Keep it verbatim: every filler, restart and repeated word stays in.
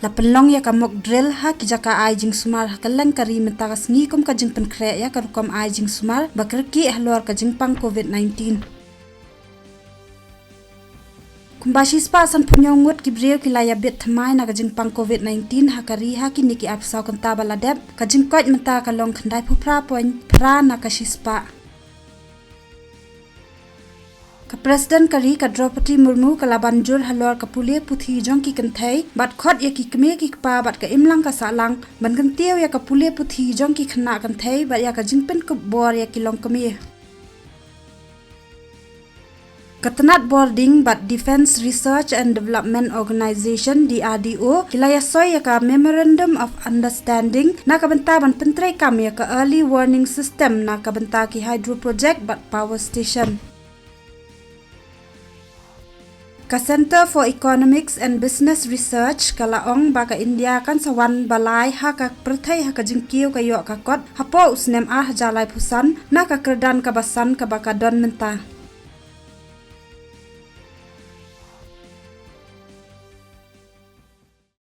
La pynlong ïa ka mock drill ha ki jaka ai jingsumar ha kylleng ka ri mynta ka sngi kum ka jingpynkhreh ïa ka rukom ai jingsumar ba kyrkieh halor ka jingpang COVID nineteen. Kumba shispah sanphew ngut ki briew ki la ïabit thymmai na ka jingpang COVID nineteen ha ka ri ha kine ki arphew saw kynta ba la dep, ka jingkoit mynta ka long khyndaiphew phra point phra na ka shispah. Ka President ka ri ka Droupadi Murmu ka la ban jur halor ka pule puthi jong ki kynthei bad khot ïa ki kmie ki kpa bad ka imlang ka sahlang ban kyntiew ïa ka pule puthi jong ki khynnah kynthei bad ïa ka jingpynkup bor ïa ki longkmie. Ka tnat bording bad Defence Research and Development Organisation, D R D O, ki la ïasoi ïa ka Memorandum of Understanding na ka bynta ban pyntreikam ïa ka Early Warning System na ka bynta ki hydro project bad power station. Ka Centre for Economics and Business Research ka la ong ba ka India kan sa wan ba lai ha ka pyrthei ha ka jingkiew ka ïoh ka kot hapoh u snem ar hajar laiphew san na ka kyrdan kaba san kaba ka don mynta.